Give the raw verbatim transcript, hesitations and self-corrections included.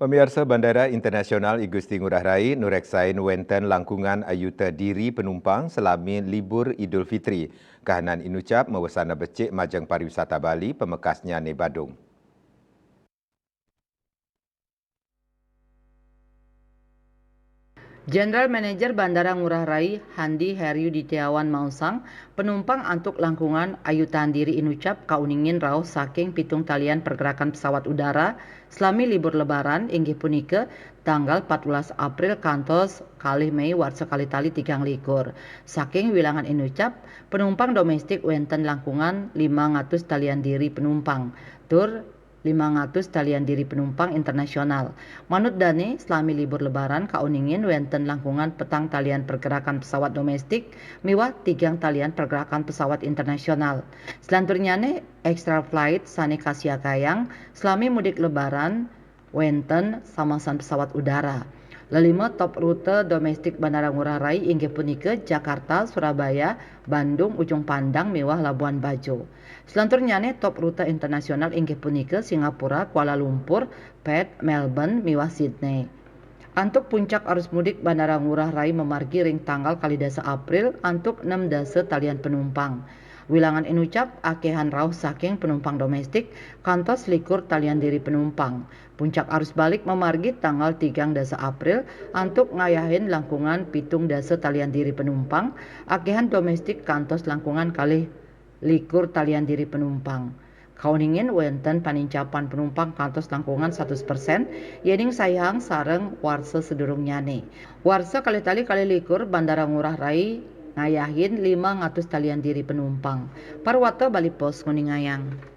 Pamiarsa, Bandara Internasional I Gusti Ngurah Rai nureksain wenten langkungan ayuta diri penumpang selami libur Idul Fitri. Kahanan inucap mawesana becik majeng pariwisata Bali pamekasnyane Badung. General Manager Bandara Ngurah Rai, Handi Heryuditiawan maosang, penumpang antuk langkungan ayutan diri inucap kauningin rauh saking pitung talian pergerakan pesawat udara selami libur Lebaran, inggih punika tanggal empat belas April kantos kalih Mei warsa kalih tali tigang likur. Saking wilangan inucap, penumpang domestik wenten langkungan limang atus talian diri penumpang, tur limang atus talian diri penumpang internasional. Manut dane, selami libur Lebaran kauningin wenten langkungan petang talian pergerakan pesawat domestik miwah tigang talian pergerakan pesawat internasional. Selanturnyane, extra flight sane kasiagayang selami mudik Lebaran wenten samasan pesawat udara. Lelima top rute domestik Bandara Ngurah Rai inggih punika Jakarta, Surabaya, Bandung, Ujung Pandang miwah Labuan Bajo. Selanturnyane top rute internasional inggih punika Singapura, Kuala Lumpur, Perth, Melbourne, miwah Sydney. Antuk puncak arus mudik Bandara Ngurah Rai mamargi ring tanggal kalih dasa April antuk enam dasa talian penumpang. Wilangan inucap akehan rauh saking penumpang domestik kantos likur talian diri penumpang. Puncak arus balik mamargi tanggal tigang dasa April antuk ngayahin langkungan pitung dasa talian diri penumpang, akehan domestik kantos langkungan kalih likur talian diri penumpang. Kauningin wenten panincapan penumpang kantos langkungan satus persen, yening saihang sareng warsa sadurungnyane. Warsa kalih tali kalih likur Bandara Ngurah Rai ngayahin limang atus talian diri penumpang. Parwata Bali Post nguningayang.